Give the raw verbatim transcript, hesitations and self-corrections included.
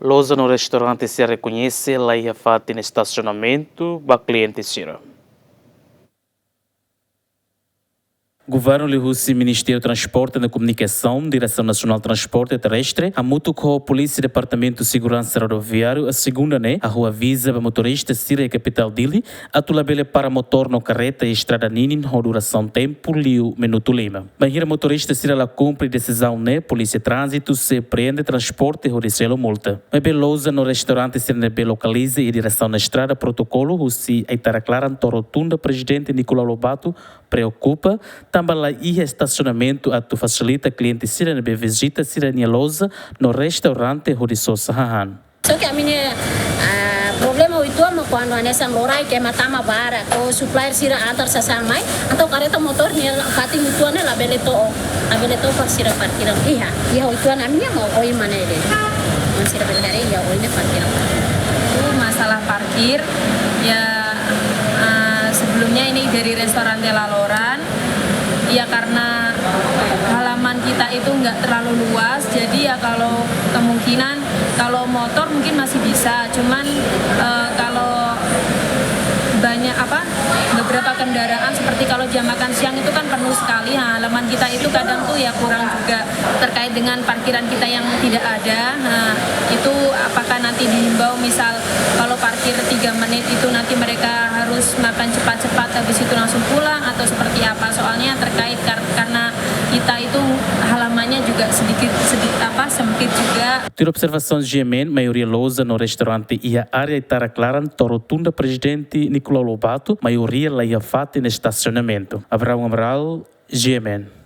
Loja no restaurante sira rekoñese la iha fatin estasionamentu ba kliente sira. Governu liuhusi Ministériu Transporte no Komunikasaun, Diresaun Nasionál Transporte Terrestre, hamutuk ho Polísia Departamentu Seguransa Rodoviáriu, iha segunda ne'e, hahú aviza ba motorista sira iha kapitál Dili, atu labele para motór no karreta iha estrada ninin ho durasaun tempu liu minutu lima. Bainhira motorista sira la kumpre desizaun ne'e, Polísia Tránzitu sei apreende transporte hodi selu multa. Maibé loja no restaurante sira ne'ebé lokaliza iha diresaun estrada Protokolu husi Aitarak Laran to'o Rotunda Prezidente Nicolau Lobato preokupa, tanba la iha estasionamentu atu fasilita kliente sira ne'ebé vizita sira-nia loja no restaurante hodi sosa hahán. Só que ami-nia, ah, problema uitoan mak kuandu hanesan loraik ema tama barak, ou supplier sira antar sasán mai, entaun karreta motór nia fatin uitoan ne'e labele to'o, labele to'o para sira parkir iha. Iha uitoan ami-nia mak oin mak ne'e de'it. Mak sira bendare iha oin ne'e parkir. Itu masalah parkir, ya, ah, sebelumnya ini dari restoran Tela Loran. Ya, karena halaman kita itu nggak terlalu luas, jadi ya kalau kemungkinan, kalau motor mungkin masih bisa, cuman, eh, kalau banyak apa, beberapa kendaraan seperti kalau jam makan siang itu kan penuh sekali, nah, halaman kita itu kadang tuh ya kurang juga terkait dengan parkiran kita yang tidak ada. Nah, itu apakah nanti diimbau misal kalau parkir tiga menit itu nanti mereka harus makan cepat-cepat habis itu langsung pulang atau seperti apa? Soalnya terkait kar-, karena kita itu halamannya juga sedikit, sedikit apa, sempit juga. Tuir observasaun GMN, maioria loja no restaurante iha área Aitarak Laran to'o Rotunda Prezidente Nicolau Lobato, maioria la iha fatin estasionamentu. Abraão Amaral, GMN.